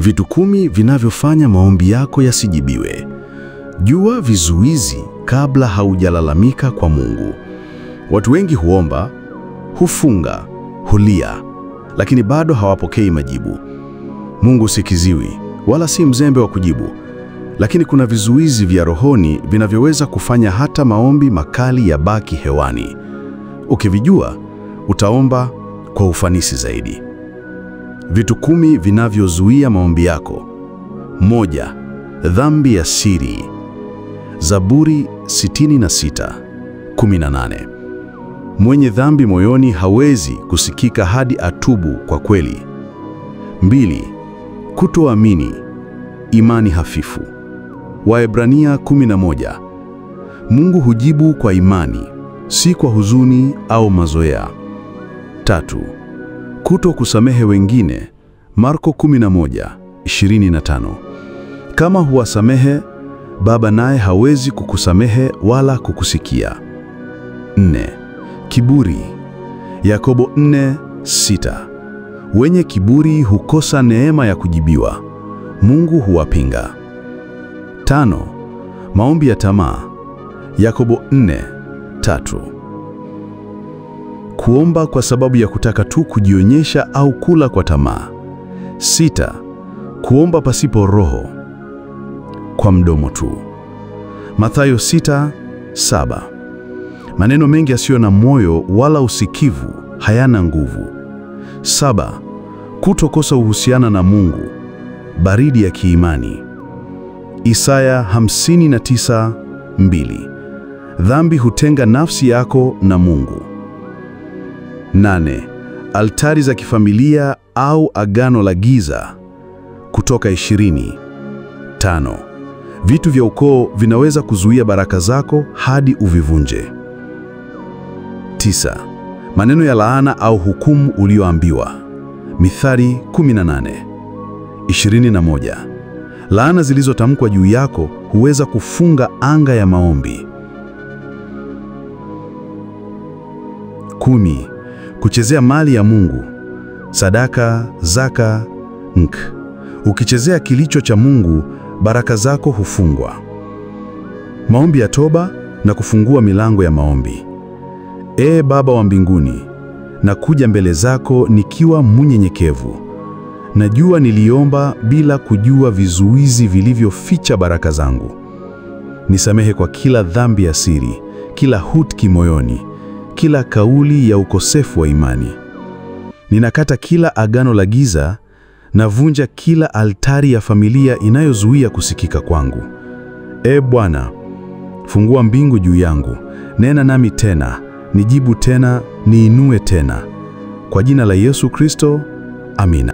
Vitu 10 vinavyofanya maombi yako yasijibiwe. Jua vizuizi kabla haujalalamika kwa Mungu. Watu wengi huomba, hufunga, hulia, lakini bado hawapokei majibu. Mungu si kiziwi, wala si mzembe wa kujibu. Lakini kuna vizuizi vya rohoni vinavyoweza kufanya hata maombi makali yabaki hewani. Ukivijua, utaomba kwa ufanisi zaidi. Vitu 10 vinavyozuia maombi yako. 1. Dhambi ya siri. Zaburi 66:18. Mwenye dhambi moyoni hawezi kusikika hadi atubu kwa kweli. 2. Kutoamini, imani hafifu. Waebrania 11. Mungu hujibu kwa imani, si kwa huzuni au mazoea. 3. Kuto kusamehe wengine. Marko 11:25. Kama huwasamehe, Baba naye hawezi kukusamehe wala kukusikia. 4. Kiburi. Yakobo 4:6. Wenye kiburi hukosa neema ya kujibiwa. Mungu huwapinga. 5. Maombi ya tamaa. Yakobo 4:3. Kuomba kwa sababu ya kutaka tu kujionyesha au kula kwa tamaa. 6. Kuomba pasipo roho, kwa mdomo tu. Mathayo 6:7. Maneno mengi yasiyo na moyo wala usikivu hayana nguvu. 7. Kutokosa uhusiana na Mungu, baridi ya kiimani. Isaya 59:2. Dhambi hutenga nafsi yako na Mungu. 8. Altari za kifamilia au agano la giza. Kutoka 20:5. Vitu vya ukoo vinaweza kuzuia baraka zako hadi uvivunje. 9. Maneno ya laana au hukumu ulioambiwa. Mithali 18:21. Laana zilizotamkwa juu yako huweza kufunga anga ya maombi. 10. Kuchezea mali ya Mungu. Sadaka, zaka, nk. Ukichezea kilicho cha Mungu, baraka zako hufungwa. Maombi ya toba na kufungua milango ya maombi. Ee Baba wa mbinguni, nakuja mbele zako nikiwa mnyenyekevu. Najua niliomba bila kujua vizuizi vilivyoficha baraka zangu. Nisamehe kwa kila dhambi ya siri, kila hutki moyoni, kila kauli ya ukosefu wa imani. Ninakata kila agano la giza, navunja kila altari ya familia inayozuia kusikika kwangu. Ee Bwana, fungua mbingu juu yangu, nena nami tena, nijibu tena, niinue tena. Kwa jina la Yesu Kristo, amina.